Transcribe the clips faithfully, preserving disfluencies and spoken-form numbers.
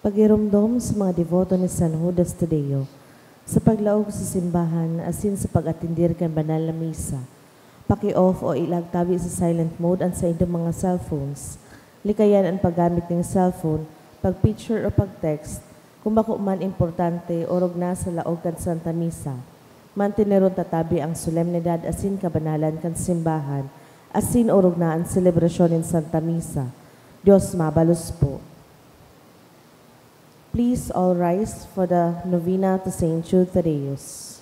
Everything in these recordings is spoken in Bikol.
Pagiromdom sa mga deboto ni San Judas Tadeo sa paglaog sa simbahan asin sa pag-atendir kan banal na misa. Paki-off o ilagtabi sa silent mode an saindong mga cellphones. Likayan an paggamit nin cellphone, pag-picture o pag-text, kung bako man importante o rugna sa laog kan Santa Misa. Manteneron ta tabi ang solemnidad asin kabanalan kan simbahan, asin orog na an selebrasyon nin Santa Misa. Dios mabalos po. Please all rise for the novena to Saint Jude Thaddeus.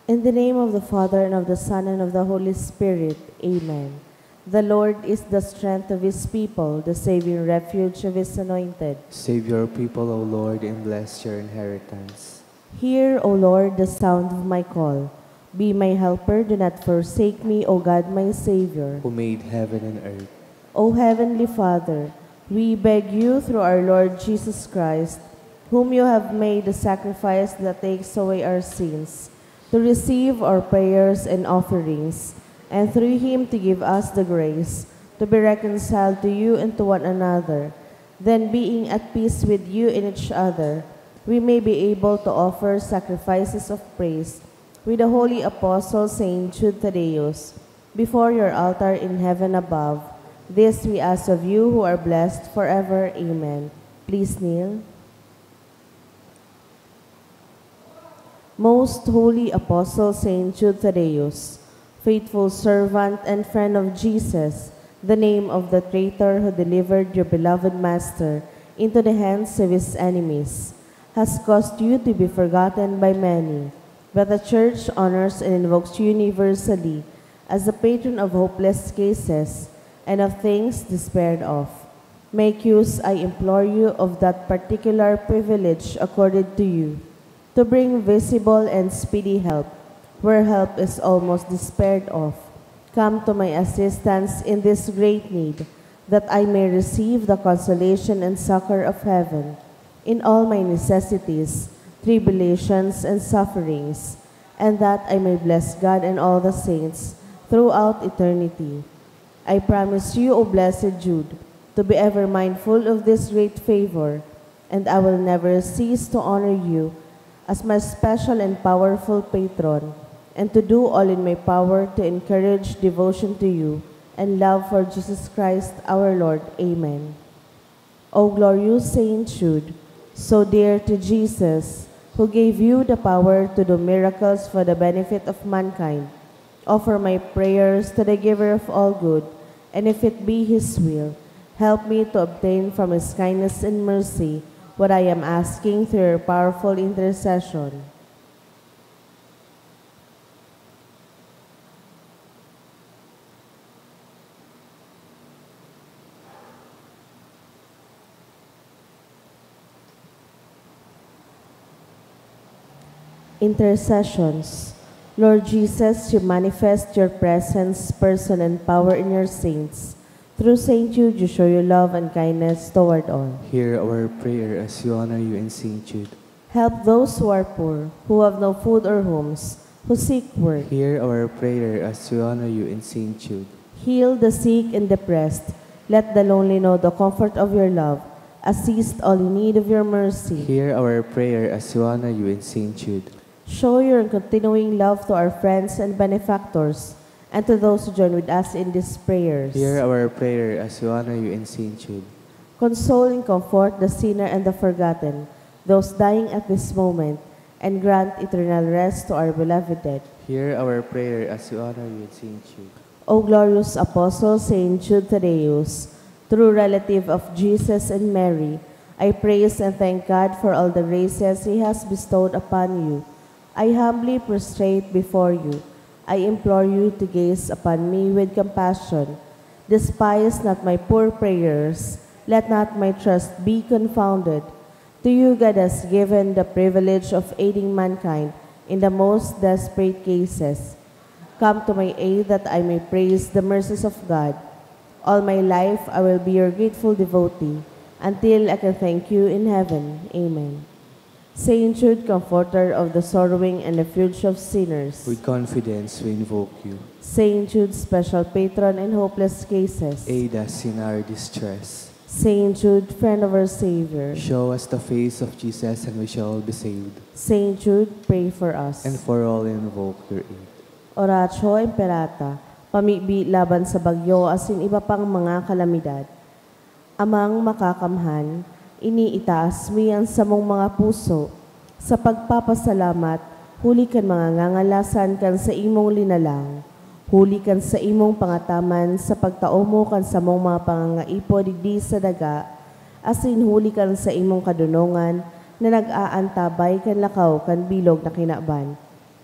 In the name of the Father, and of the Son, and of the Holy Spirit. Amen. The Lord is the strength of his people, the saving refuge of his anointed. Save your people, O Lord, and bless your inheritance. Hear, O Lord, the sound of my call. Be my helper, do not forsake me, O God, my Savior. Who made heaven and earth. O Heavenly Father, we beg you through our Lord Jesus Christ, whom you have made the sacrifice that takes away our sins, to receive our prayers and offerings, and through him to give us the grace to be reconciled to you and to one another. Then, being at peace with you and each other, we may be able to offer sacrifices of praise with the holy apostle Saint Jude Thaddeus before your altar in heaven above. This we ask of you who are blessed forever. Amen. Please kneel. Most Holy Apostle Saint Jude Thaddeus, faithful servant and friend of Jesus, the name of the traitor who delivered your beloved Master into the hands of his enemies, has caused you to be forgotten by many, but the Church honors and invokes you universally as the patron of hopeless cases and of things despaired of. Make use, I implore you, of that particular privilege accorded to you, to bring visible and speedy help where help is almost despaired of. Come to my assistance in this great need, that I may receive the consolation and succor of heaven in all my necessities, tribulations, and sufferings, and that I may bless God and all the saints throughout eternity. I promise you, O Blessed Jude, to be ever mindful of this great favor, and I will never cease to honor you as my special and powerful patron, and to do all in my power to encourage devotion to you and love for Jesus Christ our Lord. Amen. O glorious Saint Jude, so dear to Jesus, who gave you the power to do miracles for the benefit of mankind, offer my prayers to the Giver of all good, and if it be His will, help me to obtain from His kindness and mercy what I am asking through your powerful intercession. Intercessions. Lord Jesus, you manifest your presence, person, and power in your saints. Through Saint Jude, you show your love and kindness toward all. Hear our prayer as we honor you in Saint Jude. Help those who are poor, who have no food or homes, who seek work. Hear our prayer as we honor you in Saint Jude. Heal the sick and depressed. Let the lonely know the comfort of your love. Assist all in need of your mercy. Hear our prayer as we honor you in Saint Jude. Show your continuing love to our friends and benefactors, and to those who join with us in these prayers. Hear our prayer as we honor you in Saint Jude. Console and comfort the sinner and the forgotten, those dying at this moment, and grant eternal rest to our beloved dead. Hear our prayer as we honor you in Saint Jude. O glorious Apostle Saint Jude Thaddeus, true relative of Jesus and Mary, I praise and thank God for all the graces He has bestowed upon you. I humbly prostrate before you. I implore you to gaze upon me with compassion. Despise not my poor prayers. Let not my trust be confounded. To you God has given the privilege of aiding mankind in the most desperate cases. Come to my aid that I may praise the mercies of God. All my life I will be your grateful devotee until I can thank you in heaven. Amen. Saint Jude, comforter of the sorrowing and refuge of sinners. With confidence we invoke you. Saint Jude, special patron in hopeless cases. Aid us in our distress. Saint Jude, friend of our Savior. Show us the face of Jesus and we shall be saved. Saint Jude, pray for us. And for all who invoke your aid. Oratio Imperata, pamibi laban sa bagyo asin iba pang mga kalamidad. Amang Makakamhan, iniitaas mi an samong mga puso sa pagpapasalamat huli kan mga ngangalasan kan saimong linalang, huli kan saimong pangataman sa pagtao mo kan samong mga pangangaipo digdi sa daga, asin huli kan saimong kadonongan na nag-aantabay kan lakaw kan bilog na kinaban.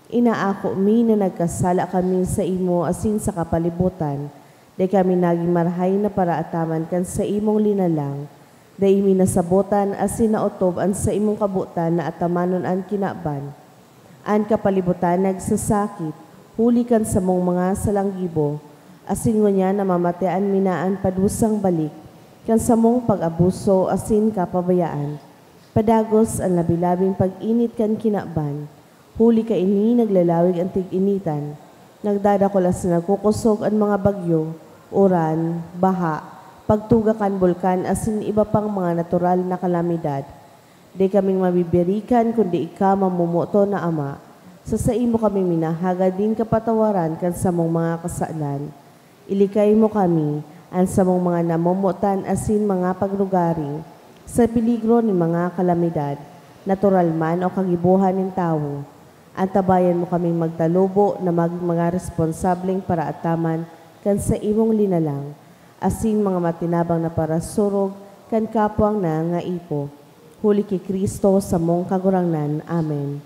Inaako mi na nagkasala kami saimo asin sa kapalibutan. Dai kami nagin marahay na paraataman kan saimong linalang. Dai mi nasabotan asin naotob an saimong kabotan na atamanon an kinaban. An kapalibutan nagsasakit, huli kan samong mga salanggibo, asin ngunyan namamatean mi na an padusang balik kan samong pag-abuso asin kapabayaan. Padagos an labi-labing pag-init kan kinaban, huli kaini naglalawig an tig-initan, nagdadakul asin nagkukosog an mga bagyo, uran, baha, pagtuga kan bulkan asin iba pang mga natural na kalamidad. Dai kaming mabibirikan kundi ika, mamomoton na Ama. Sa saimo kami minahagad nin kapatawaran kan samong mga kasalan. Ilikay mo kami, an samong mga namomotan asin mga paglugaring, sa peligro nin mga kalamidad, natural man o kagibohan nin tawo. Antabayan mo kaming magtalubo na magin mga responsableng paraataman kan saimong linalang, asin mga matinabang na parasurog kan kapwang nangangaipo. Huli ki Cristo, samong Kagurangnan. Amen.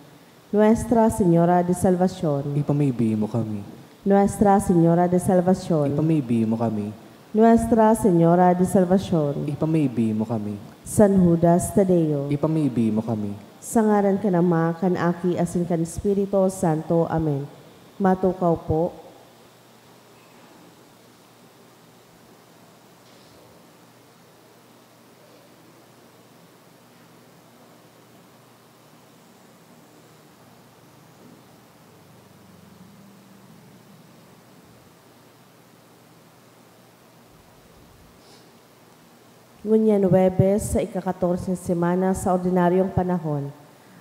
Nuestra Señora de Salvacion. Ipamibi mo kami. Nuestra Señora de Salvacion. Ipamibi mo kami. Nuestra Señora de Salvacion. Ipamibi mo kami. San Judas Tadeo. Ipamibi mo kami. Sa ngaran kan Ama, kan Aki, asin kan Espiritu Santo. Amen. Matukaw po. Ngunyan Huwebes, sa ika-katorse semana sa ordinaryong panahon,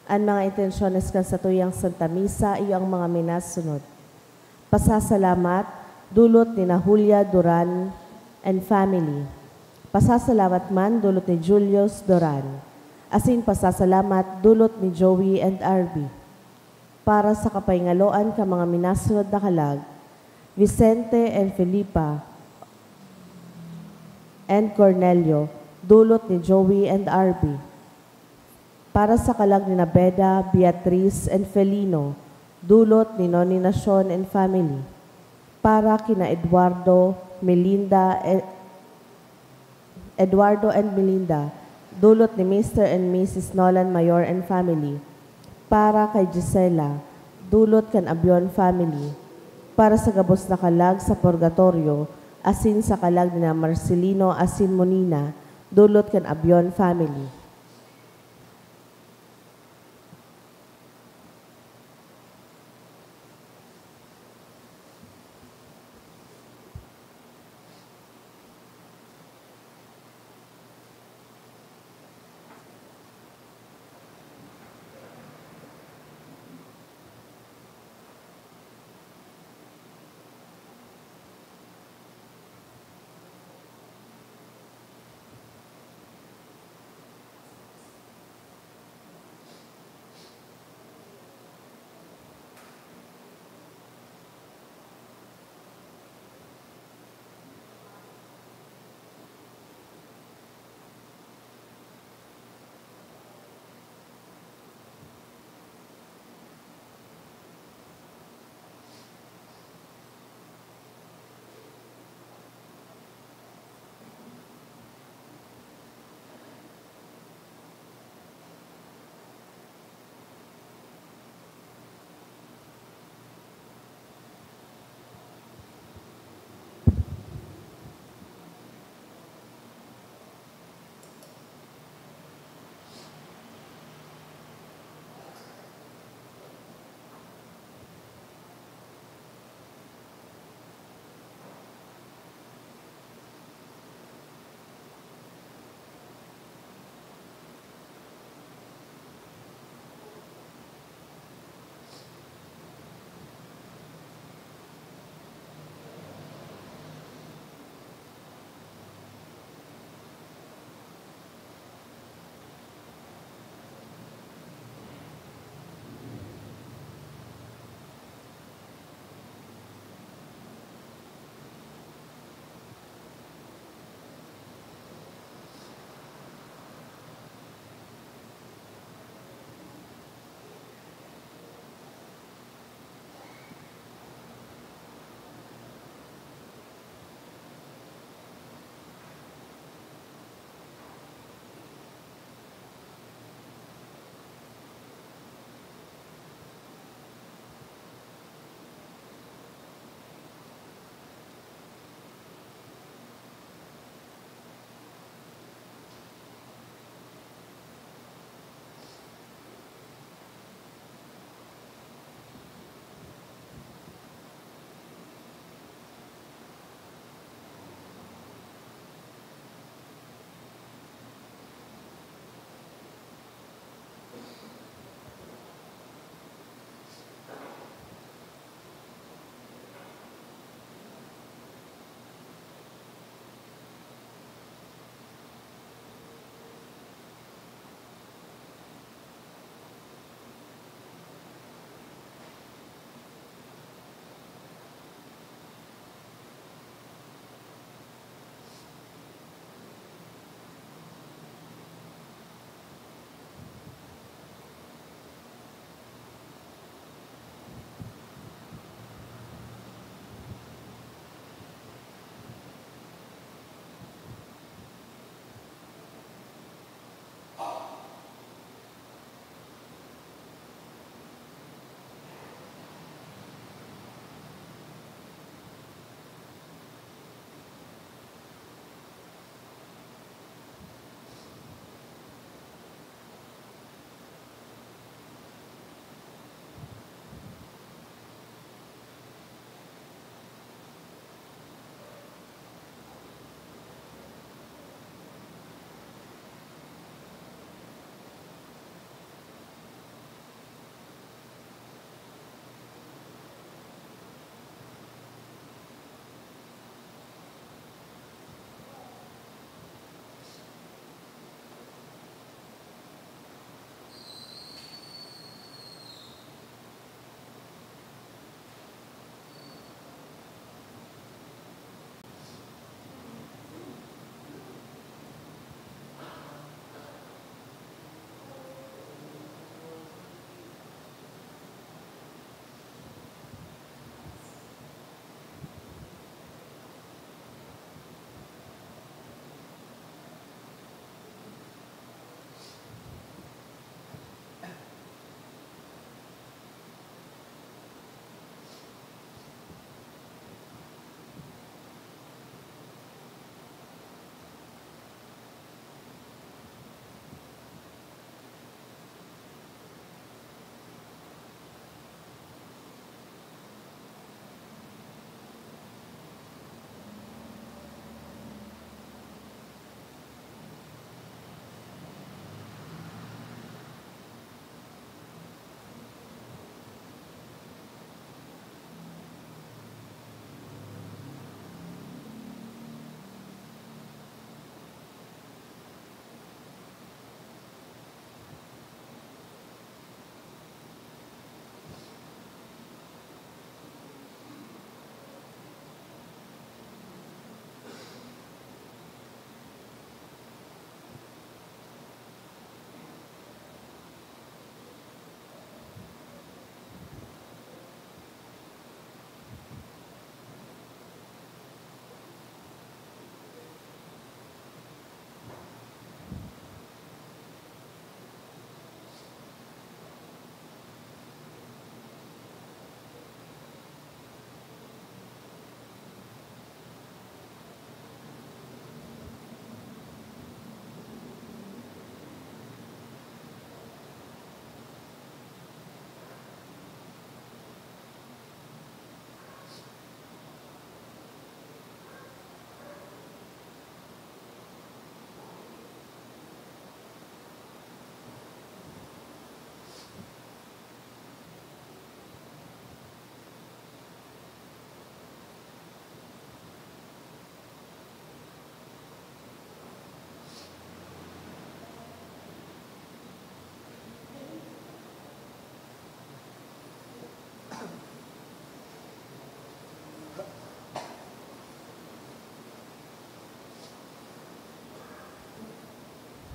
an mga intensyones kan satuyang Santa Misa iyo ang mga minasunod. Pasasalamat, dulot ni na Julia Duran and family. Pasasalamat man dulot ni Julius Doran, asin pasasalamat dulot ni Joey and Arby. Para sa kapaingaloan kan mga minasunod na kalag, Vicente and Felipa and Cornelio, dulot ni Joey and Arby. Para sa kalag ni Nabeda, Beatriz, and Felino, dulot ni Noni Nacion and family. Para kina Eduardo, Melinda, e-, Eduardo and Melinda, dulot ni Mister and Missus Nolan Mayor and family. Para kay Gisela, dulot kan Abion family. Para sa gabos na kalag sa purgatorio, asin sa kalag ni na Marcelino asin Monina, dulot kan Abion family.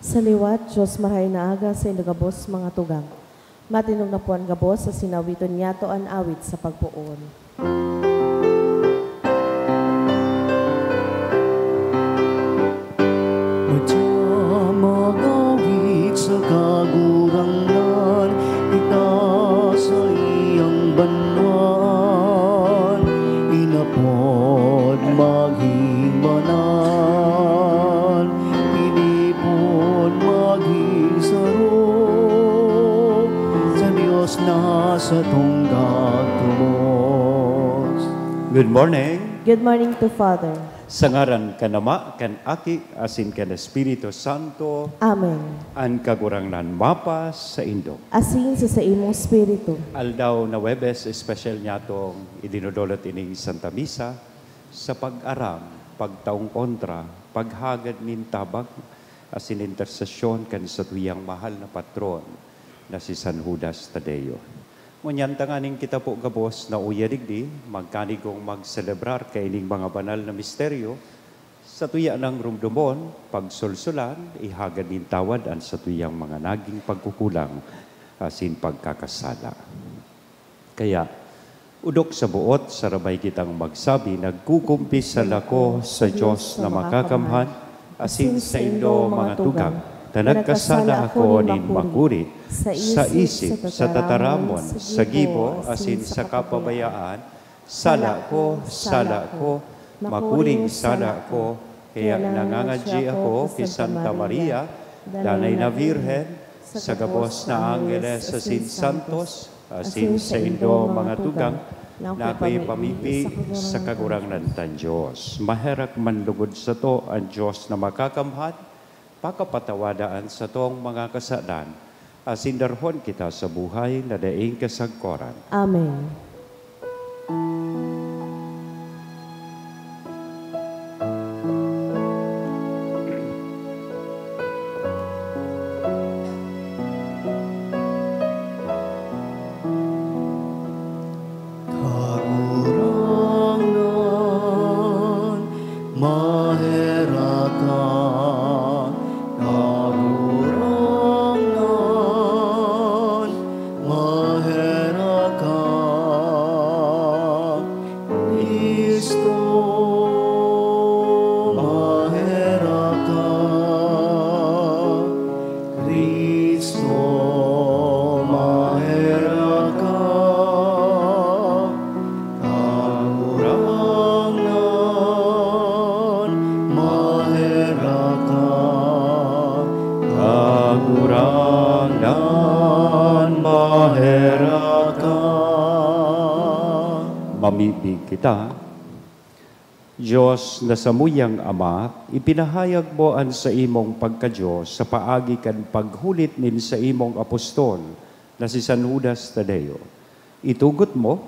Sa liwat, Diyos, marahay na aga saindo gabos, mga tugang. Matindog na po an gabos, asin awiton niyato an awit sa pagpoon. Madya mag-awit sa Kagurangnan, kita sa iyang banwaan, inapod magin banal, inipon magin saro, sa Dios na satong gabos. Good morning. Good morning to Father. Sa ngaran kan Ama, kan Aki, asin kan Espiritu Santo. Amen. An Kagurangnan mapasaindo. Asin sa saimong espiritu. Aldaw na Huwebes, espesyal niyatong idinodolot ining Santa Misa sa pag-aram, pagtaong kontra, paghagad nin tabang, asin intersesyon kan satuyang mahal na patron na si San Judas Tadeo. Ngunyan tanganing kita po gabos na uya digdi, magkanigong magselebrar kaining mga banal na misteryo, satuya nang rumdomon, pagsolsolan, ihagad nin tawad an satuyang mga naging pagkukulang asin pagkakasala. Kaya, odok sa boot, sarabay kitang magsabi, "Nagkukumpisal ako sa Dios na makakamhan, asin saindo, mga tugang, ta nagkasala ako nin makuri, sa isip, sa tataramon, sa gibo, asin sa kapabayaan. Sala ko, sala ko, makuring sala ko." Kaya nangangadyi ako ki Santa Maria, Danay na Birhen, sa gabos na angheles asin santos, asin saindo, mga tugang, na ako'y pamibi sa Kagurangnan tan Dios. Maherak man lugod sato an Dios na makakamhan, pakapatawada an satong mga kasalan, asin darhon kita sa buhay na daing kasagkoran. Amen. Kagurangnan, maherak ka. Kagurangnan, maherak ka. Cristo, maherak ka. Cristo, maherak ka. Kagurangnan, maherak ka. Kagurangnan, maherak ka. Mamibi kita. Dios na samuyang Ama, ipinahayag mo an saimong pagka-Dios sa paagi kan paghulit nin saimong apostol na si San Judas Tadeo. Itugot mo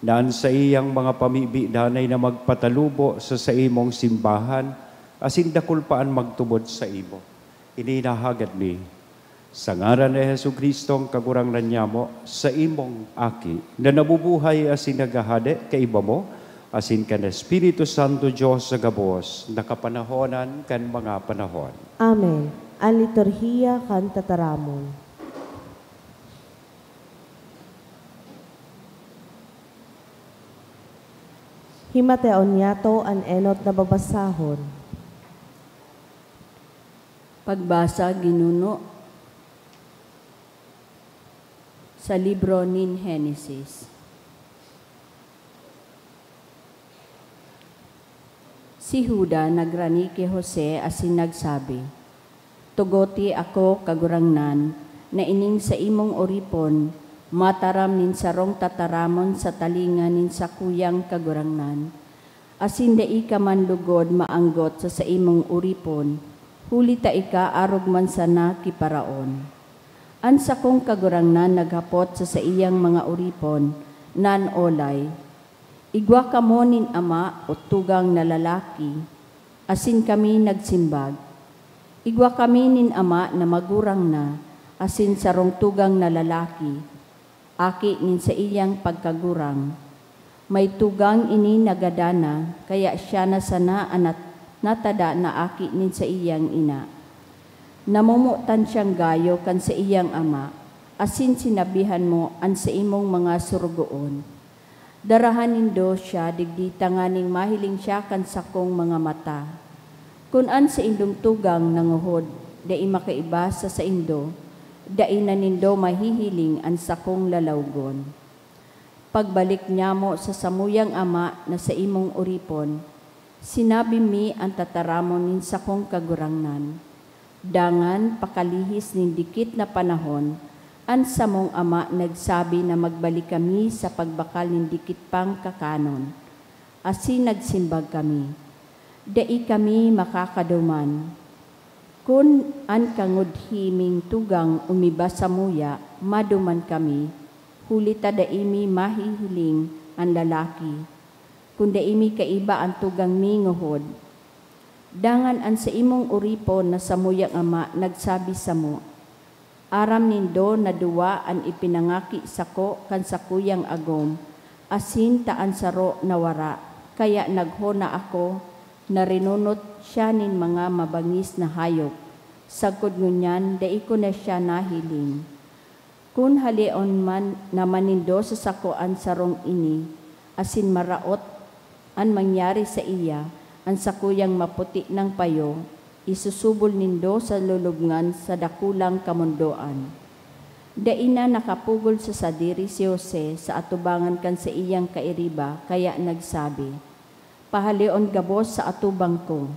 na an saiyang mga pamibi danay na magpatalubo sa saimong simbahan, asin dakul pa an magtubod saimo. Ini inahagad mi sa ngaran ni Jesu-Cristong Kagurangnan nyamo, saimong Aki, na nabubuhay asin naghahade kaiba mo, asin kan Espiritu Santo, Dios sa gabos, na kapanahonan kan mga panahon. Amen. An liturhiya kan tataramon. Himateon niyato an enot na babasahon. Pagbasa, Ginuno, sa libro nin Henesis. Si Juda nagrani ki Jose asin nagsabi, "Tugoti ako, Kagurangnan, na ining saimong oripon mataram nin sarong tataramon sa talinga nin sakuyang kagurangnan, asin dai ka man lugod maanggot sa saimong oripon, huli ta ika arog man sana ki Faraon." An sakong kagurangnan naghapot sa saiyang mga oripon, "Nan olay, igwa kamo nin ama o tugang na lalaki." Asin kami nagsimbag, "Igwa kami nin ama na magurang na, asin sarong tugang na lalaki, aki nin saiyang pagkagurang. May tugang ini na gadan na, kaya siya na sana an nat-, natada na aki nin saiyang ina." Namomotan siyang gayo kan saiyang ama, asin sinabihan mo an saimong mga sorogoon, "Darahan nindo siya digdi tanganing mahiling siya kan sakong mga mata." Kun an saindong tugang na ngohod dai makaiba sa saindo, dai na nindo mahihiling an sakong lalawgon. Pagbalik nyamo sa samuyang ama na saimong oripon, sinabi mi an tataramon nin sakong kagurangnan. Dangan, pakalihis nin dikit na panahon, an samong ama nagsabi na magbalik kami sa pagbakal nin dikit pang kakanon. Asin nagsimbag kami, "Dai kami makakaduman. Kun an kangudhi ming tugang umiba samuya, maduman kami, huli ta dai mi mahihiling an lalaki, kun dai mi kaiba an tugang mi ngohod." Dangan an saimong oripon na samuyang ama nagsabi samo, "Aram nindo na duwa an ipinangaki sako kan sakuyang agom, asin ta an saro nawara, kaya naghona ako na rinunot siya nin mga mabangis na hayop. Sagkod ngunyan, dai ko na siya nahiling. Kun haleon man naman nindo sa sako an sarong ini, asin maraot an mangyari saiya, an sakuyang maputi nang payo, isusubol nindo sa lulubngan sa dakulang kamondoan." Dai na nakapugol sa sadiri si Jose sa atubangan kan saiyang kairiba, kaya nagsabi, "Pahaleon gabos sa atubang ko."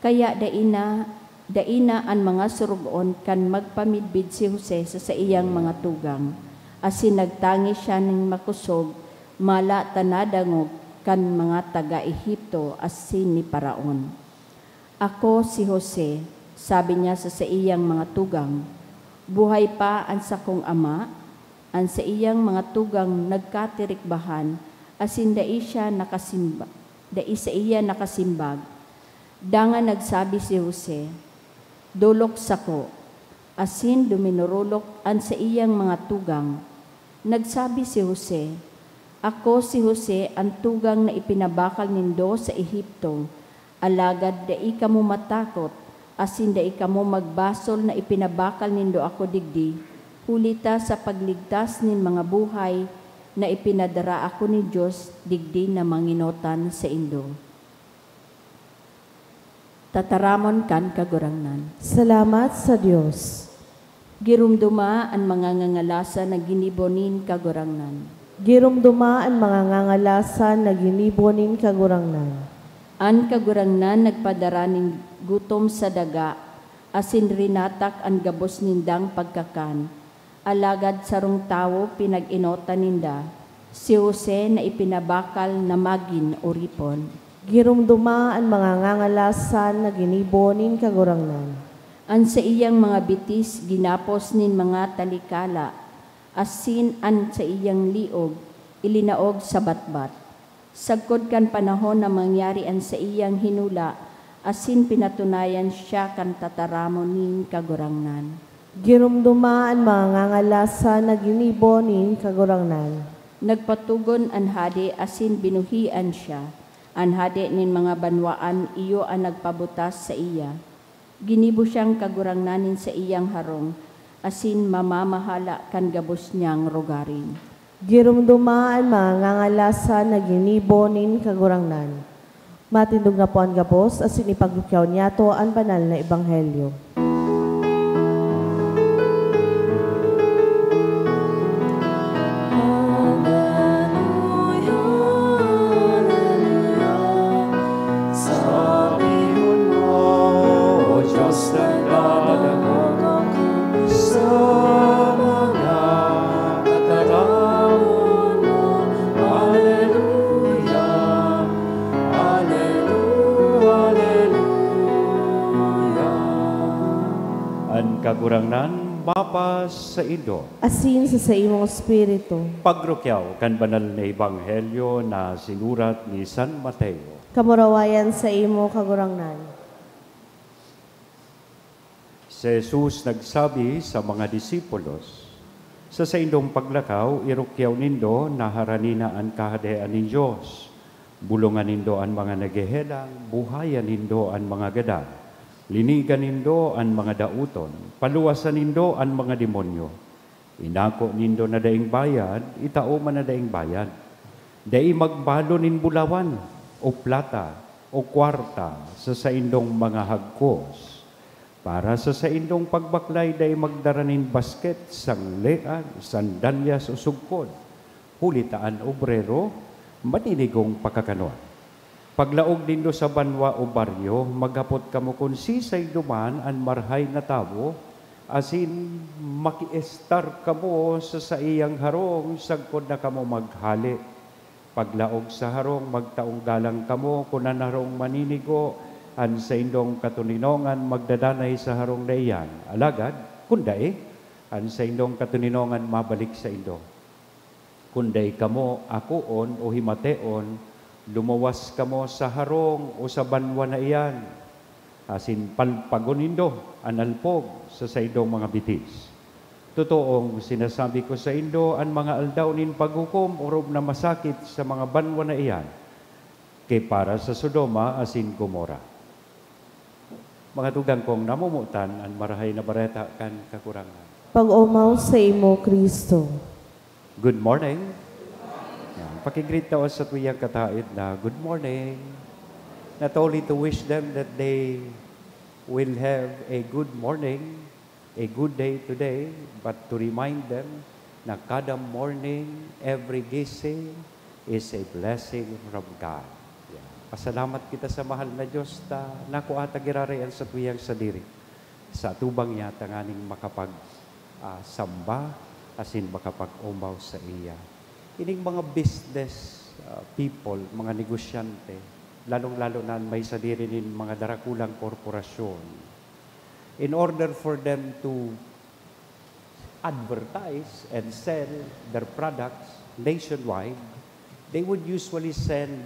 Kaya dai na, dai na an mga sorogoon kan magpamidbid si Jose sa saiyang mga tugang, asin nagtangis siya nin makosog, mala ta nadangog kan mga taga Egipto asin ni Faraon. "Ako si Jose," sabi niya sa saiyang mga tugang. "Buhay pa an sakong ama?" An saiyang mga tugang nagkatirikbahan asin dai siya nakasimba-, dai saiya nakasimbag. Dangan nagsabi si Jose, "Dolok sako," asin duminorolok an saiyang mga tugang. Nagsabi si Jose, "Ako si Jose, an tugang na ipinabakal nindo sa Egipto. Alagad dai kamo matakot, asin dai kamo magbasol na ipinabakal nindo ako digdi, huli ta sa pagligtas nin mga buhay na ipinadara ako nin Dios digdi na mangenotan saindo." Tataramon kan Kagurangnan. Salamat sa Dios. Giromdoma an mga ngangalasan na ginibo nin Kagurangnan. Giromdoma an mga ngangalasan na ginibo nin Kagurangnan. An Kagurangnan nagpadara nin gutom sa daga, asin rinatak an gabos nindang pagkakan. Alagad sarong tawo pinag-enotan ninda, si Jose na ipinabakal na magin oripon. Giromdoma an mga ngangalasan na ginibo nin Kagurangnan. An saiyang mga bitis ginapos nin mga talikala, asin an saiyang liog ilinaog sa batbat. Sagkod kan panahon na mangyari an saiyang hinula, asin pinatunayan siya kan tataramon nin Kagurangnan. Giromdoma an mga ngangalasan na ginibo nin Kagurangnan. Nagpatogon an hade asin binuhian siya. An hade nin mga banwaan iyo an nagpabutas saiya. Ginibo siyang kagurangnan nin saiyang harong, asin mamamahala kan gabos niyang rogaring. Giromdoma an mga ngangalasan na ginibo nin Kagurangnan. Matindog na po an gabos, asin ipagkukyaw niyato an banal na ebanghelyo. Sabihon mo, O Diyos, nagdadagdag ako sa mga tataramon mo. Aleluya, aleluya, aleluya. An Kagurangnan mapasaindo. Asin sa saimong espiritu. Pagrukyaw kan banal na ebanghelyo na sinurat ni San Mateo. Kamurawayan saimo, Kagurangnan. Si Jesus nagsabi sa mga disipulos, "Sa saindong paglakaw, irukyaw nindo na harani na an Kahadean nin Dios. Bulongan nindo an mga naghehelang, buhayan nindo an mga gadan. Linigan nindo an mga daoton, paluwasan nindo an mga demonyo. Inako nindo na daing bayad, itao man na daing bayad. Dai magbalon nin bulawan, o plata, o kwarta sa saindong mga hagkos. Para sa saindong pagbaklay, dai magdara nin basket, sanglean, sandalyas o sugkod, huli ta an obrero maninigong pakakanon. Paglaog nindo sa banwa o baryo, maghapot kamo kun siisay duman an marahay na tawo, asin makiestar kamo sa saiyang harong sagkod na kamo maghale. Paglaog sa harong, magtaong galang kamo kun an harong maninigo, an saindong katoninongan magdadanay sa harong na iyan. Alagad, kun dai, an saindong katoninongan mabalik saindo. Kun dai kamo akoon o himateon, lumuwas kamo sa harong o sa banwa na iyan, asin palpagon nindo an alpog sa saindong mga bitis. Totoong sinasabi ko saindo, an mga aldaw nin paghukom orog na masakit sa mga banwa na iyan ki para sa Sodoma asin Gomorra. Mga tugang kong namomotan, an Marahay na Bareta kan Kagurangnan. Pag-omaw saimo, Cristo. Good morning. Yan. Paki-greet daw sa tuyang kataed na, "Good morning." Not only to wish them that they will have a good morning, a good day today, but to remind them na kada morning, every gising is a blessing from God. Yeah. Pasalamat kita sa mahal na Diyos ta nakua ta giraray an satuyang sadiri sa atubang niya tanganing makapag, ah, samba asin makapag-omaw sa iya. Ining mga business, ah, people, mga negosyante, lalong-lalo na an may sadiri nin mga darakulang korporasyon, in order for them to advertise and sell their products nationwide, they would usually send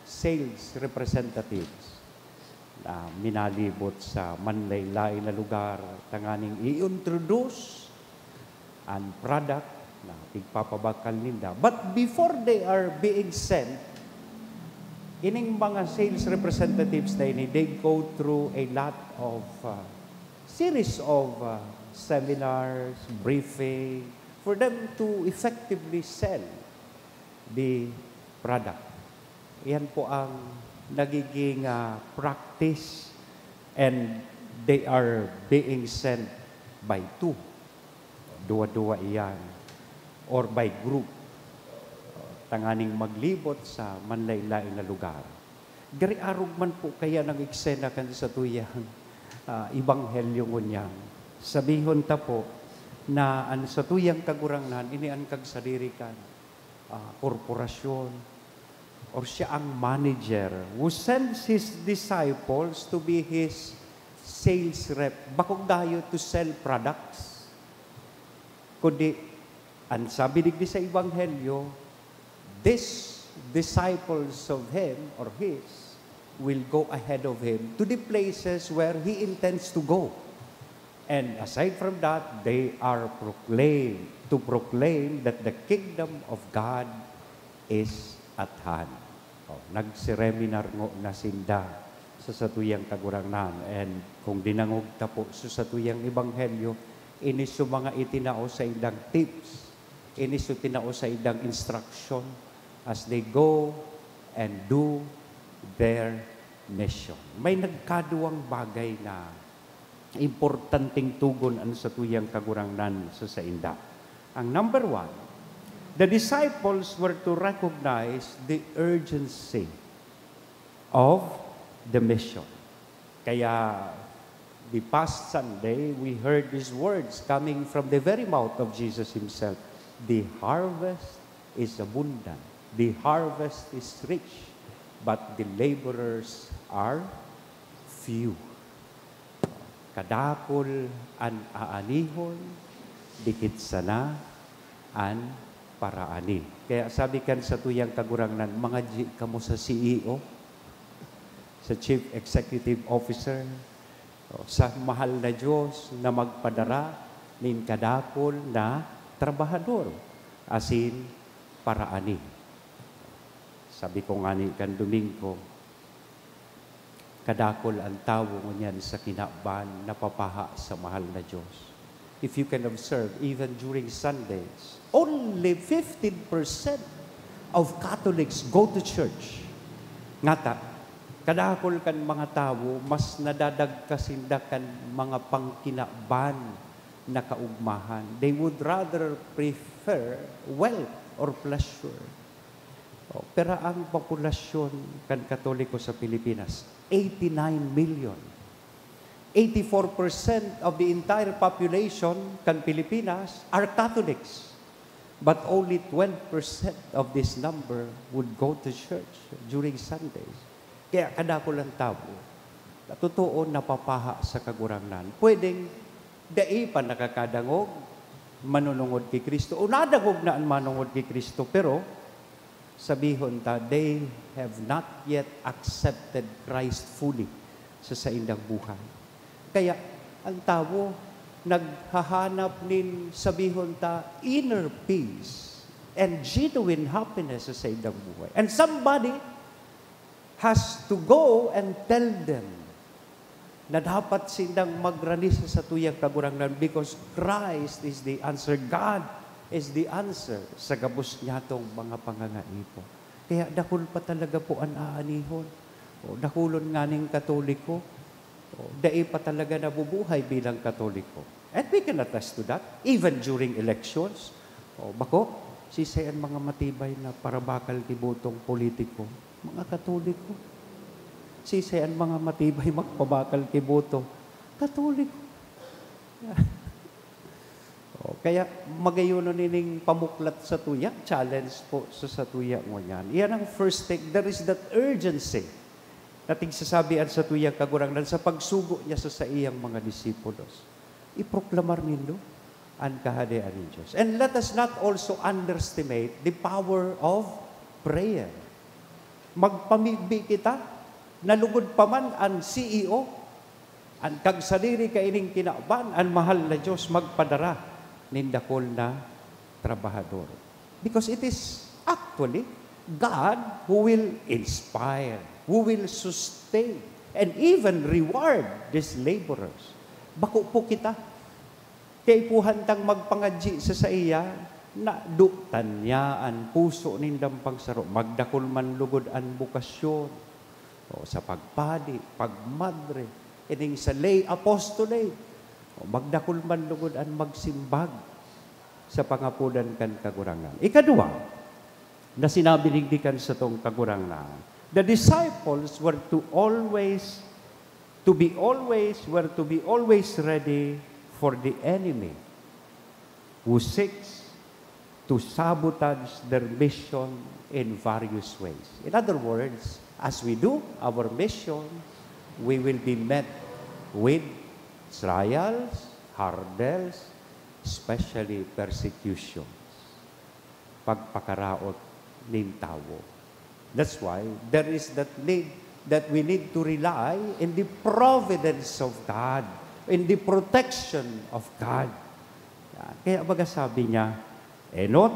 sales representatives na minalibot sa manlain-lain na lugar tanganing i-introduce an product na pigpapabakal ninda. But before they are being sent, ining mga sales representatives na ini, they go through a lot of, uh, series of, uh, seminars, briefing, for them to effectively sell the product. Yan po ang nagiging, ah, practice, and they are being sent by two. Duwa-duwa iyan, or by group, tanganing maglibot sa manlain-lain na lugar. Gari arog man po kaya nang eksena kan satuyang, ah, ebanghelyo ngunyan. Sabihon ta po na an satuyang Kagurangnan, ini an kagsadiri kan, ah, korporasyon, or siya ang manager who sends his disciples to be his sales rep. Bakong dayo to sell products, kundi, an sabi digdi sa Ebanghelyo, these disciples of him or his will go ahead of him to the places where he intends to go. And aside from that, they are proclaimed, to proclaim that the kingdom of God is at hand. Oh, nagsireminar ngo na sinda sa satuyang Kagurangnan. And kung dinangog ta po sa satuyang ebanghelyo, ini so mga itinao sa indang tips, ini so tinao sa indang instruction as they go and do their mission. May nagkaduwang bagay na importanteng tugon an satuyang Kagurangnan sa sainda. Ang number one, the disciples were to recognize the urgency of the mission. Kaya, the past Sunday, we heard these words coming from the very mouth of Jesus himself, "The harvest is abundant, the harvest is rich, but the laborers are few." Kadakul an aanihon, dikit sana an paraani. Kaya sabi kan satuyang Kagurangnan, "Mangadyi kamo sa C E O, sa Chief Executive Officer, o sa mahal na Diyos na magpadara nin kadakul na trabahador asin paraani." Sabi ko ngani kan Domingo, Kadakul an tawo ngunyan sa kinaban napapaha sa mahal na Diyos. If you can observe, even during Sundays, only fifteen percent of Catholics go to church. Ngata, kadakul kan mga tawo, mas nadadagka sinda kan mga pangkinaban na kaugmahan. They would rather prefer wealth or pleasure. Oh, pero ang populasyon kan Katoliko sa Pilipinas, eighty-nine million. Eighty-four percent of the entire population kan Pilipinas are Catholics. But only twelve percent of this number would go to church during Sundays. Kaya kadakul ang tawo, na totoo, napapaha sa Kagurangnan. Pwedeng dai pa nakakadangog, manunungod ki Cristo, o nadangog na an manungod ki Cristo, pero sabihon ta, they have not yet accepted Christ fully sa saindang buhay. Kaya, ang tawo naghahanap nin, sabihon ta, inner peace and genuine happiness sa saindang buhay. And somebody has to go and tell them na dapat sindang magrani sa satuyang Kagurangnan, because Christ is the answer. God is the answer sa gabos niyatong mga pangangaipo. Kaya dakul pa talaga po an aanihon. O, dakulon nganing Katoliko, o, dai pa talaga nabubuhay bilang Katoliko. And we can attest to that, even during elections. O, bako, sisay an mga matibay na parabakal ki botong politiko? Mga Katoliko. Sisay an mga matibay magpabakal ki boto? Katoliko. O, kaya magayon na nining pamuklat satuya, challenge po sa satuya ngunyan. Iyan ang first take. There is that urgency na tigsasabi an satuyang Kagurangnan sa pagsugo niya sa saiyang mga disipulos. Iproklamar nindo an Kahadean nin Diyos. And let us not also underestimate the power of prayer. Magpamibi kita, nalugod pa man an C E O, an kagsadiri kaining kinaban, an mahal na Diyos magpadara nin dakul na trabahador. Because it is actually God who will inspire, who will sustain, and even reward these laborers. Bako po kita. Kaipuhan tang magpangadyi sa saiya, nadutan niya an puso nindang pagsaro. Magdakul man lugod an bokasyon, o sa pagpadi, pagmadre, ining sa lay apostolate, o magdakul man lugod an magsimbag sa pangapodan kan Kagurangnan. Ikaduwa, na sinabi digdi kan satong Kagurangnan, the disciples were to always, to be always, were to be always ready for the enemy who seeks to sabotage their mission in various ways. In other words, as we do our mission, we will be met with trials, hurdles, especially persecutions, pagpakaraot nin tawo. That's why there is that need that we need to rely in the providence of God, in the protection of God. Yan. Kaya baga sabi niya, "Enot,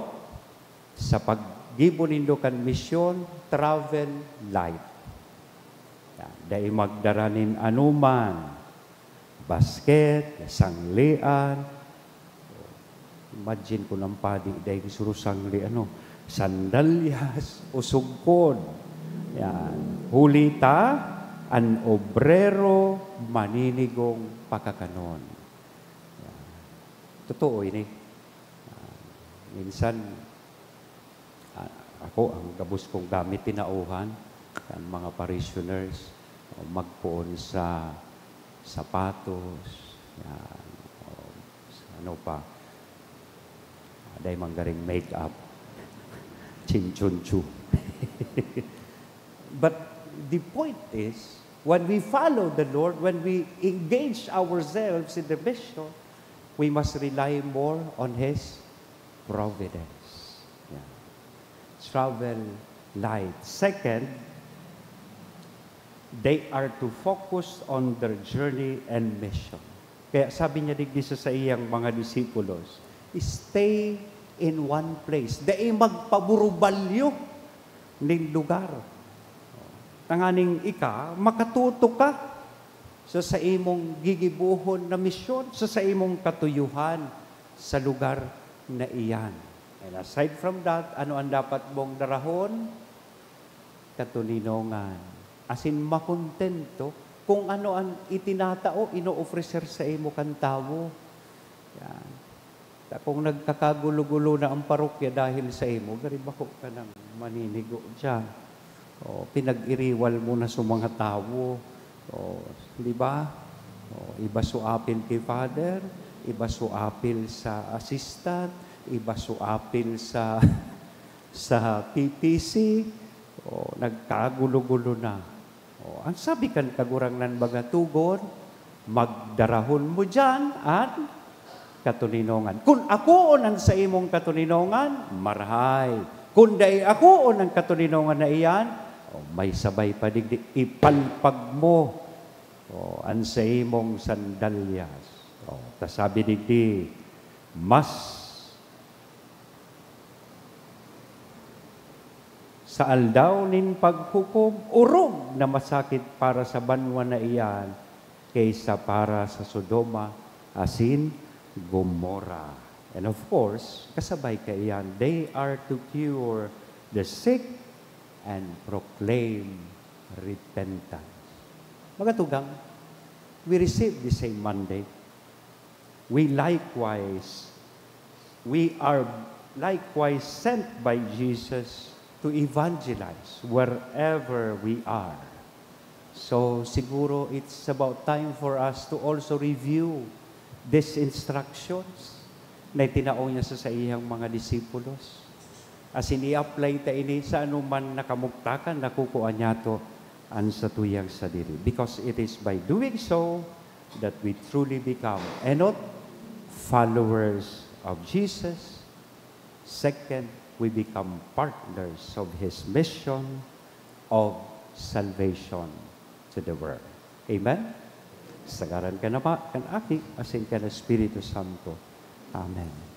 sa paggibo nindo kan misyon, travel light." Yan. Dai magdara nin anoman. Basket, sanglian. Imagine ko nang padi, dai suro sangli, ano, sandalyas o sugkod. Yan. Huli ta, an obrero maninigong pakakanon. Yan. Totoo ini. Ah, minsan, ah, ako, ang gabos kong gamit, tinauhan, ang mga parishioners, o magpoon sa sapatos, yan, o sa ano pa, aday manggaring make-up, chinchunchu. But the point is, when we follow the Lord, when we engage ourselves in the mission, we must rely more on His providence. Yeah. Travel light. Second, they are to focus on their journey and mission. Kaya sabi niya digdi sa saiyang mga disipulos, "Stay in one place." Dai magpaburubalyo nin lugar. Tanganing ika, makatutok ka sa saimong gigibohon na misyon, sa saimong katuyuhan sa lugar na iyan. And aside from that, ano ang dapat mong darahon? Katoninongan. As in, makontento kung ano ang itinatao, ino-ofrecer sa imo kan tawo. Yan. Ta kung nagkakagulo-gulo na ang parokya dahil sa imo, gari bako ka nang maninigo diyan. O, pinag-iriwal mo na sa mga tawo. O, di ba? O, iba so apil ki Father, iba so apil sa assistant, iba so apil sa, sa P P C. O, nagkagulo-gulo na. O, ang sabi kan Kagurangnan, mga tugon, magdarahon mo diyan an katoninongan. Kun akoon an saimong katoninongan, marahay. Kun dai akoon an katoninongan na iyan, o, may sabay pa digdi, ipalpag mo, o, an saimong sandalyas. O, ta sabi digdi, mas sa aldaw nin paghukom, orog na masakit para sa banwa na iyan kaysa para sa Sodoma asin Gomorra. And of course, kasabay kaiyan, they are to cure the sick and proclaim repentance. Mga tugang, we receive the same mandate. We likewise, we are likewise sent by Jesus to evangelize wherever we are. So, siguro it's about time for us to also review these instructions na itinao niya sa saiyang mga disipulos. Asin i-apply ta ini sa anuman na kamugtakan na kukua niyato an satuyang sadiri. Because it is by doing so that we truly become, enot, followers of Jesus. Second, we become partners of His mission of salvation to the world. Amen? Sa ngaran kan Ama, kan Aki, asin kan Espiritu Santo. Amen.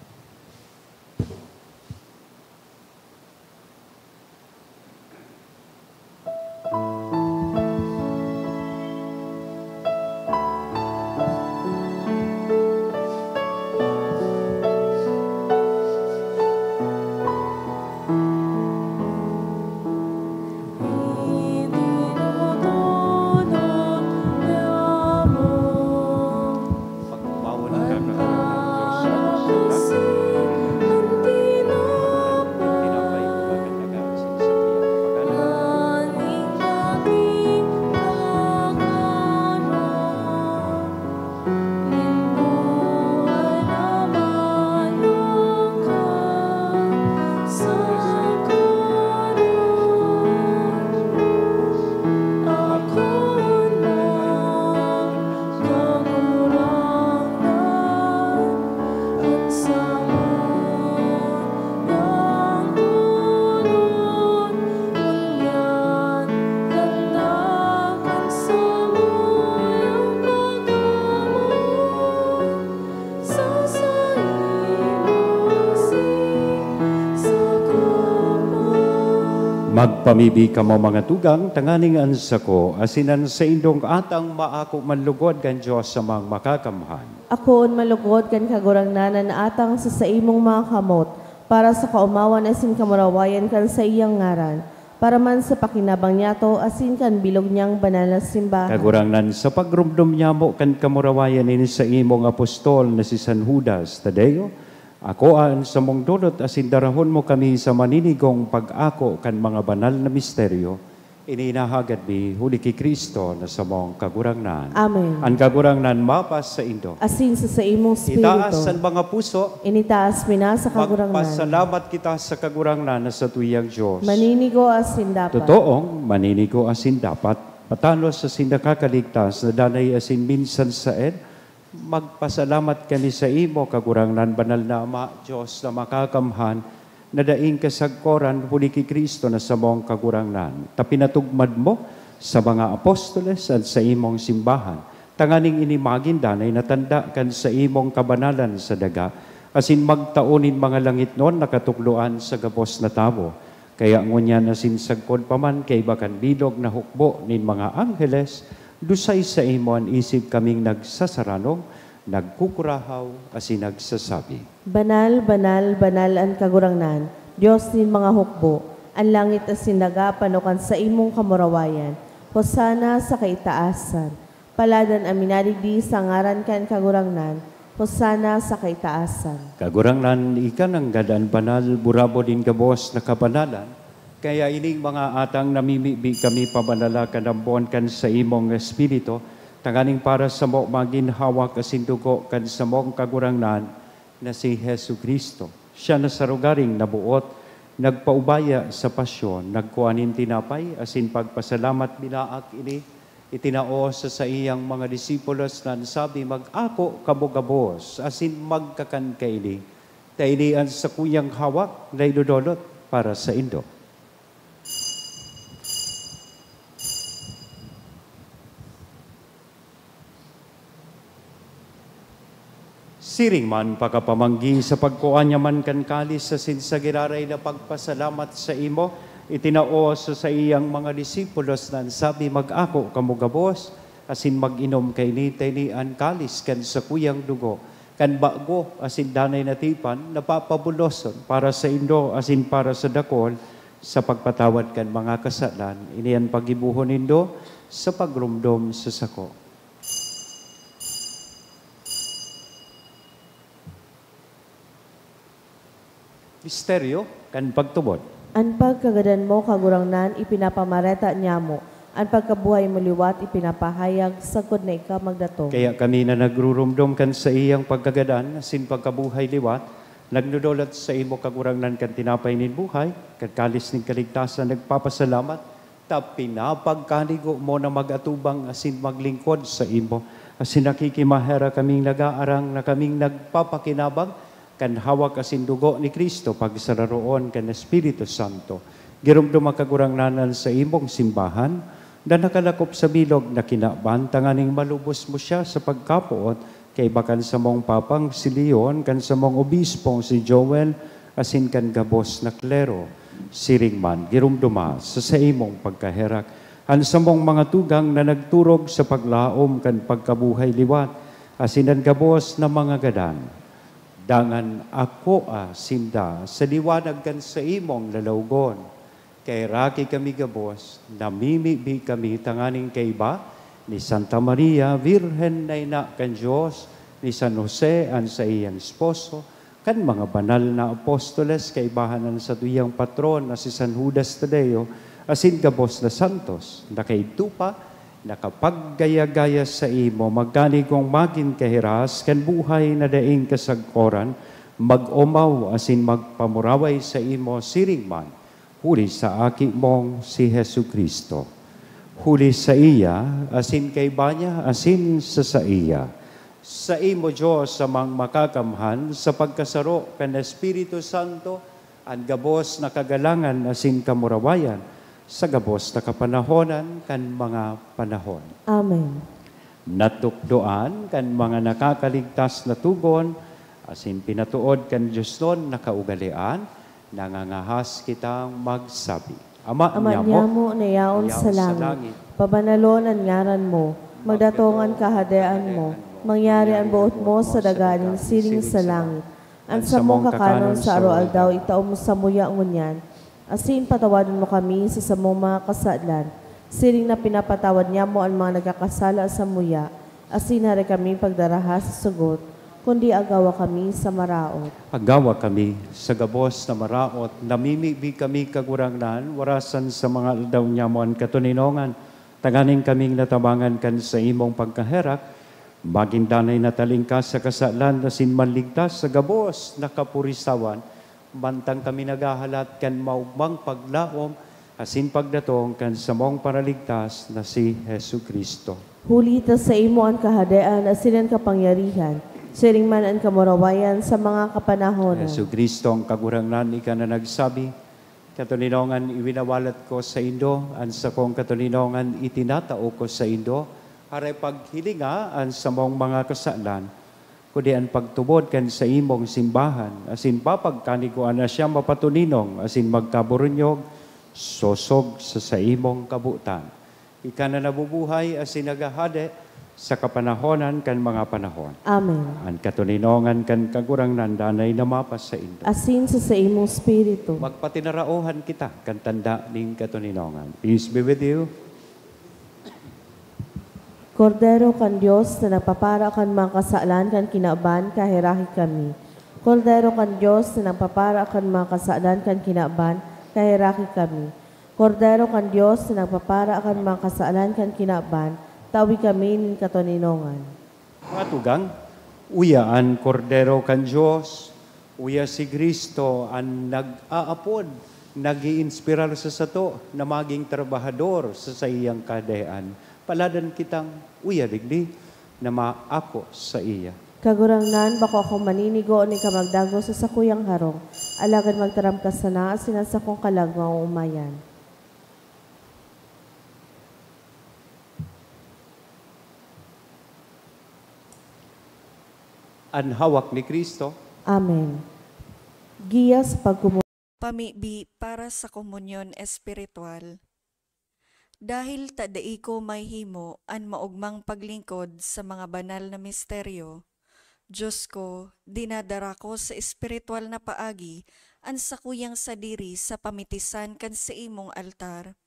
Pagkumaon ang kagurangnan sa Diyos sa mga tinapay ko, pagkatagaan sa samuyang kapagalan. Magpamibi kamo, mga tugang, tanganing an sako asin an saindong atang maako man lugod kan Dios Amang Makakamhan. Akoon malugod kan Kagurangnan an atang sa saimong mga kamot, para sa kaomawan asin kamurawayan kan saiyang ngaran, para man sa pakinabang niyato asin kan bilog niyang banal na simbahan. Kagurangnan, sa pagromdom nyamo kan kamurawayan nin saimong apostol na si San Judas Tadeo, akoa an samong dolot asin darahon mo kami sa maninigong pag-ako kan mga banal na misteryo. Ini inahagad mi huli ki Cristo na samong Kagurangnan. Amen. An Kagurangnan mapasaindo. Asin sa saimong espiritu. Itaas an mga puso. Initaas mi na sa Kagurangnan. Magpasalamat kita sa Kagurangnan na satuyang Dios. Maninigo asin dapat. Totoong maninigo asin dapat. Patanos asin nakakaligtas na danay asin minsan saen, magpasalamat kami saimo, Kagurangnan, Banal na Ama, Dios na Makakamhan, na daing kasagkoran huli ki Cristo na samong Kagurangnan, ta pinatugmad mo sa mga apostoles an saimong simbahan, tanganing ini magin danay na tanda kan saimong kabanalan sa daga, asin magtao nin mga langitnon na katukdoan sa gabos na tawo. Kaya ngunyan asin sagkod pa man kaiba kan bilog na hukbo nin mga angheles, dusay saimo an isip kaming nagsasaranog, nagkukurahaw asin nagsasabi, "Banal, banal, banal an Kagurangnan, Dios nin mga hukbo. An langit asin daga pano kan saimong kamurawayan. Hosana sa kaitaasan. Paladan an minadigdi sa ngaran kan Kagurangnan. Hosana sa kaitaasan." Kagurangnan, ika nanggad an banal, burabod nin gabos na kabanalan. Kaya ining mga atang namimibi kami pabanala kan ambon kan saimong Espiritu, tanganing para samo magin hawak asin dugo kan samong Kagurangnan na si Jesu-Cristo. Siya na sa rogaring naboot, nagpaubaya sa pasyon, nagkua nin tinapay asin pagpasalamat binaak ini, itinao sa saiyang mga disipulos na an sabi, "Mag-ako kamo gabos asin magkakan kaini, ta ini an sakuyang hawak na idodolot para saindo." Siring man, pakapamanggi sa pagkua niya man kan kalis asin sa giraray na pagpasalamat saimo, itinao sa saiyang mga disipulos na an sabi, "Mag-ako kamo gabos asin mag-inom kaini, ta ini an kalis kan sakuyang dugo, kan bago asin danay na tipan, na papabuloson para saindo asin para sa dakul sa pagpatawad kan mga kasalan. Ini an paggibohon nindo sa pagromdom sa sako." Misteryo kan pagtubod. An pagkagadan mo, Kagurangnan, ipinapamareta niamo. An pagkabuhay mo liwat, ipinapahayag sagkod na ika magdatong. Kaya kami na nagruromdom kan saiyang pagkagadan asin pagkabuhay liwat, nagdodolot saimo, Kagurangnan, kan tinapay nin buhay, kan kalis nin kaligtasan, nagpapasalamat, ta pinapagkanigo mo na mag-atubang asin maglingkod saimo, asin nakikimaherak kaming nag-aarang na kaming nagpapakinabang kan hawak asin dugo ni Cristo pagsararoon kan Espiritu Santo. Giromdoma, Kagurangnan, an saimong simbahan na nakalakop sa bilog na kinaban, tanganing malubos mo siya sa pagkapoot kaiba kan samong Papang si Leon, kan samong Obispong si Joel, asin kan gabos na klero. Siring man, giromdoma sa saimong pagkaherak an samong mga tugang na nagturog sa paglaom kan pagkabuhay liwat, asin an gabos na mga gadan. Dangan akoa sinda sa liwanag kan saimong lalawgon. Kaheraki kami gabos, namimibi kami tanganing kaiba ni Santa Maria, Birhen na ina kan Dios, ni San Jose, an saiyang esposo, kan mga banal na apostoles, kaibahan an satuyang patron na si San Judas Tadeo, asin gabos na santos, na kaidto pa, nakapaggaya-gaya saimo, magkanigong magin kahiras kan buhay na daing kasagkoran, mag-omaw asin magpamuraway saimo siring man, huli sa Aki mong si Jesu-Cristo. Huli saiya, asin kaiba niya, asin sa saiya. Saimo, Dios, Amang Makakamhan, sa pagkasaro kan Espiritu Santo, an gabos na kagalangan asin kamurawayan, sa gabos na kapanahonan kan mga panahon. Amen. Natukdoan kan mga nakakaligtas na tugon, asin pinatood kan diosnon na kaugalean, nangangahas kitang magsabi, Ama Ama niamo, niamo na yaon na yaon sa sa langit, langit, pabanalon an ngaran mo, magdatong an kahadean mo, mangyari an boot mo sa daga nin siring sa langit. An samong kakanon sa aroaldaw itao mo samuya ngunyan, asin patawadon mo kami sa samong mga kasalan, siring na pinapatawad niamo an mga nagkakasala samuya, asin hare kami pagdaraha sa sugot, kundi agawa kami sa maraot. Agawa kami sa gabos na maraot, namimibi kami, Kagurangnan, warasan sa mga aldaw niamo an katoninongan, tanganing kaming natabangan kan saimong pagkaherak, magin danay na talingkas sa kasalan asin manligtas sa gabos na kapurisawan, mantang kami naghahalat kan maogmang paglaom asin pagdatong kan samong Paraligtas na si Jesu-Cristo. Huli ta saimo an kahadean asin an kapangyarihan, siring man an kamurawayan sa mga kapanahonan. Jesu-Cristo, an Kagurangnan, ika na nagsabi, "Katoninongan iwinawalat ko saindo, an sakong katoninongan itinatao ko saindo, hare paghilinga an samong mga kasalan, kundi an pagtubod kan saimong simbahan, asin papagkaniguan na siya mapatoninong asin magkaburunyog sosog sa saimong kabotan. Ika na nabubuhay asin naghahade sa kapanahonan kan mga panahon. Amen. An katoninongan kan Kagurangnan danay na mapasaindo. Asin sa saimong espiritu. Magpatinaraohan kita kan tanda nin katoninongan. Peace be with you. Kordero kan Dios na nagpapara kan mga kasalan kan kinaban, kaheraki kami. Kordero kan Dios na nagpapara kan mga kasalan kan kinaban, kaheraki kami. Kordero kan Dios na nagpapara kan mga kasalan kan kinaban, tawi kami nin katoninongan. Mga tugang, uya an Kordero kan Dios, uya si Cristo an nag-aapod, nag-iinspirar sa sato na magin trabahador sa saiyang Kahadean. Paladan kitang, uya digdi, na maako saiya. Kagurangnan, bako ako maninigo nin kamagdago sa sakuyang harong, alagad magtaram ka sana asin an sakong kalag maoomayan. An hawak ni Cristo. Amen. Giya sa pagkumu- Pamibi para sa komunyon espiritual. Dahil ta dai ko mahihimo an maogmang paglingkod sa mga banal na misteryo, Dios ko, dinadara ko sa espiritual na paagi an sakuyang sadiri sa pamitisan kan saimong altar.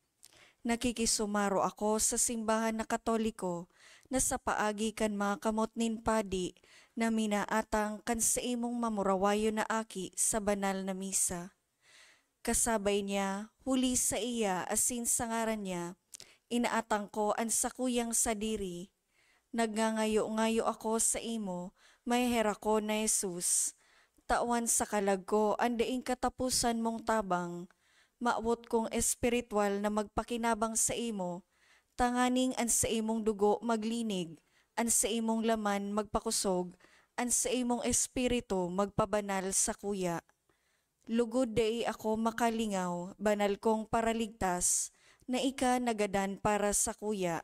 Nakikisumaro ako sa simbahan na Katoliko na sa paagi kan mga kamot nin padi na minaatang kan saimong mamurawayon na aki sa banal na misa. Kasabay niya, huli saiya asin sa ngaran niya, inaatang ko an sakuyang sadiri. Nagngangayo-ngayo ako saimo, maheherak ko na Jesus. Tawan sa kalag ko an daing kataposan mong tabang. Mawot kong espiritual na magpakinabang saimo, tanganing an saimong dugo maglinig, an saimong laman magpakosog, an saimong espiritu magpabanal sakuya. Lugod dai ako makalingaw, banal kong Paraligtas, na ika nagadan para sakuya.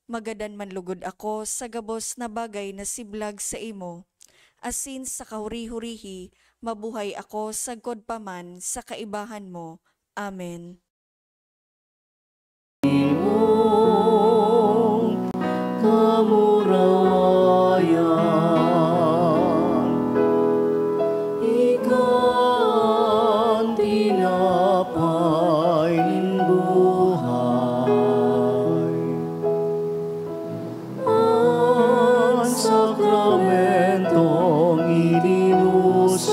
Magadan man lugod ako sa gabos na bagay na siblag saimo, asin sa kahuri-hurihi mabuhay ako sagkod pa man sa kaibahan mo. Amen. Kamurawayan, ika an tinapay nin buhay. An sakramentong itinusay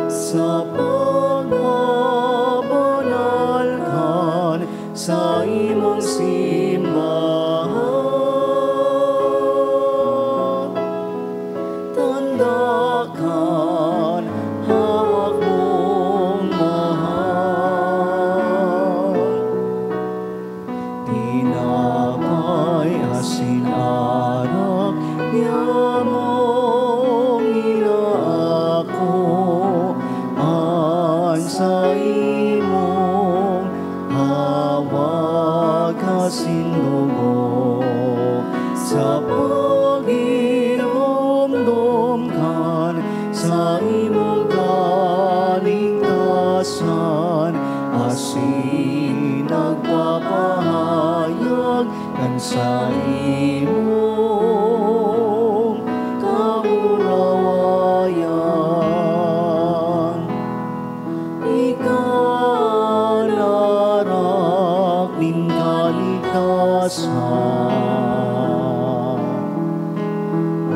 sa pagpabanal kan saimong simbahan. Tanda kan hawak mong mahal. Tinapay asin arak, niamong inaako an saimong hawak asin dugo, sa paghinumdom kan saimong kaligtasan, asin nagpapahayag kan saimong kamurawayan. Ika an arak nin kaligtasan.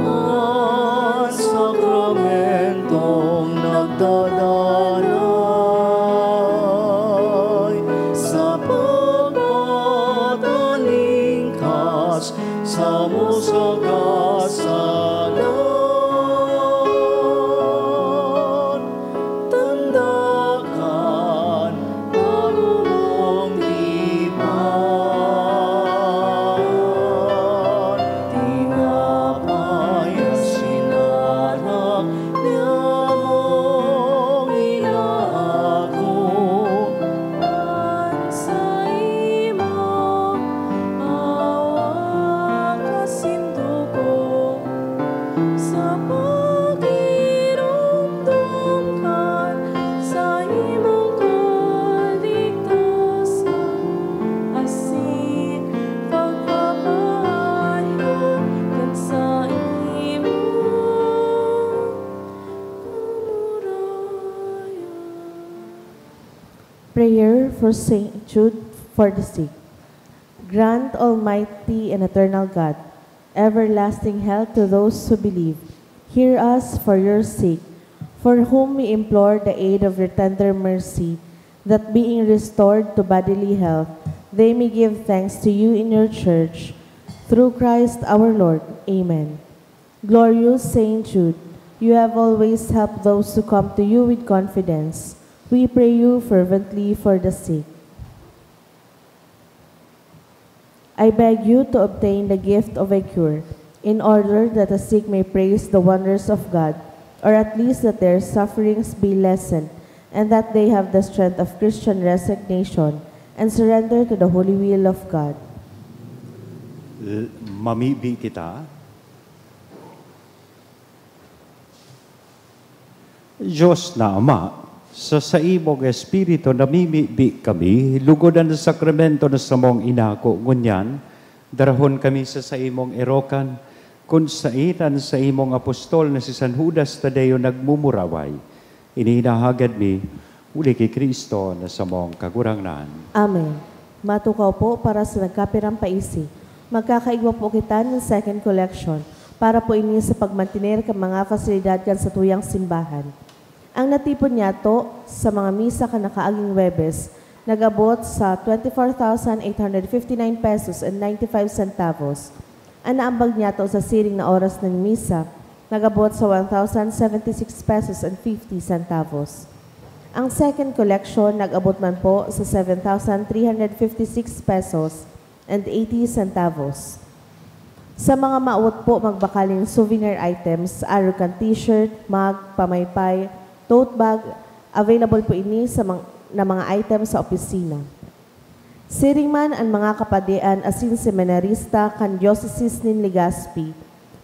An sakramentong nagdadanay sa pagpatalingkas samo sa kasalan. Tanda kan bagong tipan. For Saint Jude, for the sick. Grant, Almighty and eternal God, everlasting health to those who believe. Hear us for your sake, for whom we implore the aid of your tender mercy, that being restored to bodily health, they may give thanks to you in your church. Through Christ our Lord. Amen. Glorious Saint Jude, you have always helped those who come to you with confidence. We pray you fervently for the sick. I beg you to obtain the gift of a cure, in order that the sick may praise the wonders of God, or at least that their sufferings be lessened, and that they have the strength of Christian resignation and surrender to the holy will of God. L-, mamibi kita. Diyos na Ama, sa saimong Espiritu namimibi kami, lugod an sakramento na samong inako. Ngunyan, darahon kami sa saimong erokan, kun saen an saimong apostol na si San Judas Tadeo nagmumuraway. Ini hinahagad mi, huli ki Cristo na samong Kagurangnan. Amen. Matukaw po para sa nagkapirang paisi. Magkakaigwa po kita nin second collection para po ini sa pagmantener kan mga fasilidad kan satuyang simbahan. Ang natipon niyato sa mga misa kan nakaaging Huwebes nag-abot sa twenty-four thousand eight hundred fifty-nine pesos and ninety-five centavos. An naambag niyato sa siring na oras nin misa nag-abot sa one thousand seventy-six pesos and fifty centavos. Ang second collection nag-abot man po sa seven thousand three hundred fifty-six pesos and eighty centavos. Sa mga maawot po magbakal nin souvenir items, arog kan t-shirt, mug, pamaypay, tote bag, available po ini sa mang-, na mga items sa opisina. Siring man an mga kapadian asin seminarista kan Diocese nin Legazpi,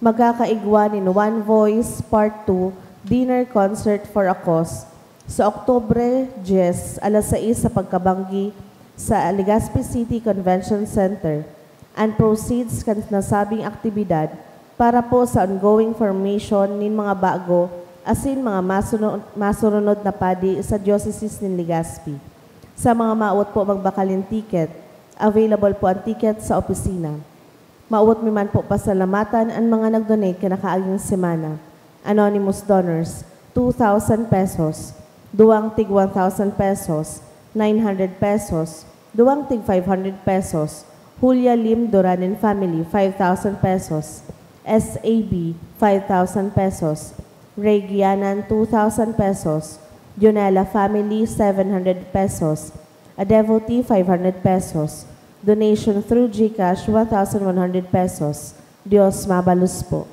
magkakaigwa nin One Voice Part two Dinner Concert for a Cause sa Oktubre dyes, alas sais sa pagkabanggi sa Legazpi City Convention Center. An proceeds kan nasabing aktibidad para po sa ongoing formation nin mga bago asin mga masuno-, masurunod na padi sa Diocese nin Legazpi. Sa mga maawot po magbakal nin ticket, available po an ticket sa opisina. Maawot mi man po pasalamatan an mga nag-donate kan nakaaging semana. Anonymous donors, two thousand pesos. Duwang tig one thousand pesos, nine hundred pesos. Duwang tig five hundred pesos. Julia Lim Duran and family, five thousand pesos. S A B, five thousand pesos. Ray Gianan, two thousand pesos. Dionela family, seven hundred pesos. A devotee, five hundred pesos. Donation through GCash, one thousand one hundred pesos. Diyos mabalos po.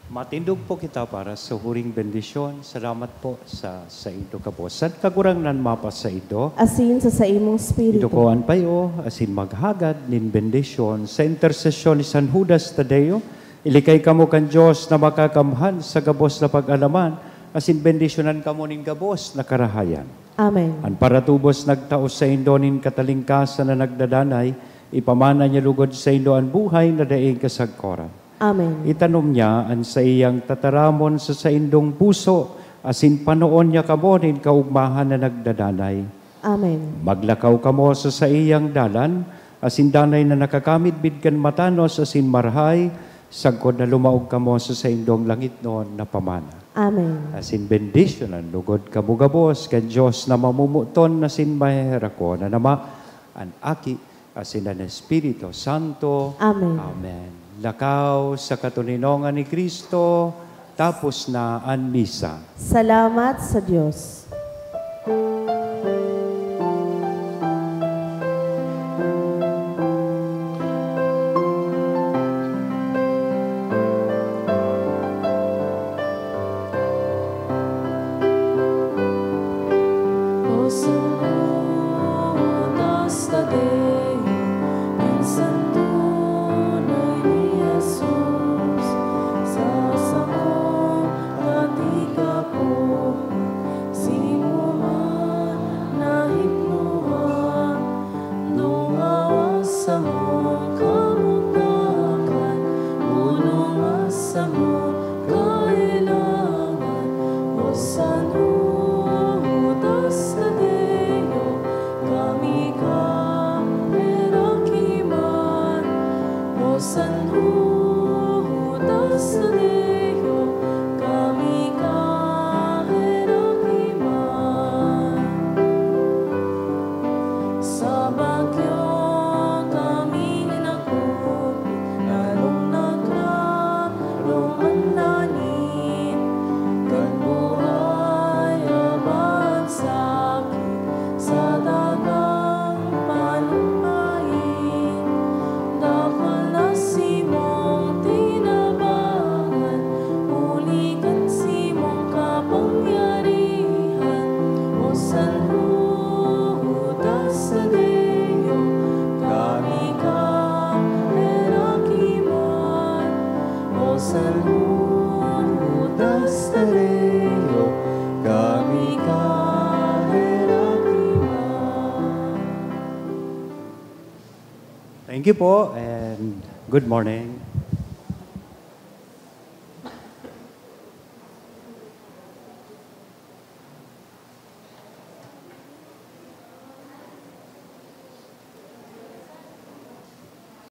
Matindog po kita para sa huring bendisyon. Salamat po sa saindo gabos. An Kagurangnan mapasaindo. Asin sa saimong espiritu. Iduko an payo, asin maghagad nin bendisyon. Sa intersesyon ni San Judas Tadeo, ilikay kamo kan Dios na Makakamhan sa gabos na pag-alaman, asin bendisyonan kamo nin gabos na karahayan. Amen. An paratubos nagtao saindo nin katalingkasan na nagdadanay, ipamana niya lugod saindo an buhay na daing kasagkoran. Amen. Itanom niya an saiyang tataramon sa saindong puso, asin panoon niya kamo nin kaogmahan na nagdadanay. Amen. Maglakaw kamo sa saiyang dalan, asin danay na nakakamidbid kan matanos asin marahay, sagkod na lumaog kamo sa saindong langitnon na pamana. Amen. Asin bendisyonan lugod kamo gabos kan Dios na mamomoton asin maheherakon, an Ama, an Aki, asin an Espiritu Santo. Amen. Amen. Lakaw sa katoninongan ni Cristo, tapos na an misa. Salamat sa Dios. Thank you po and good morning.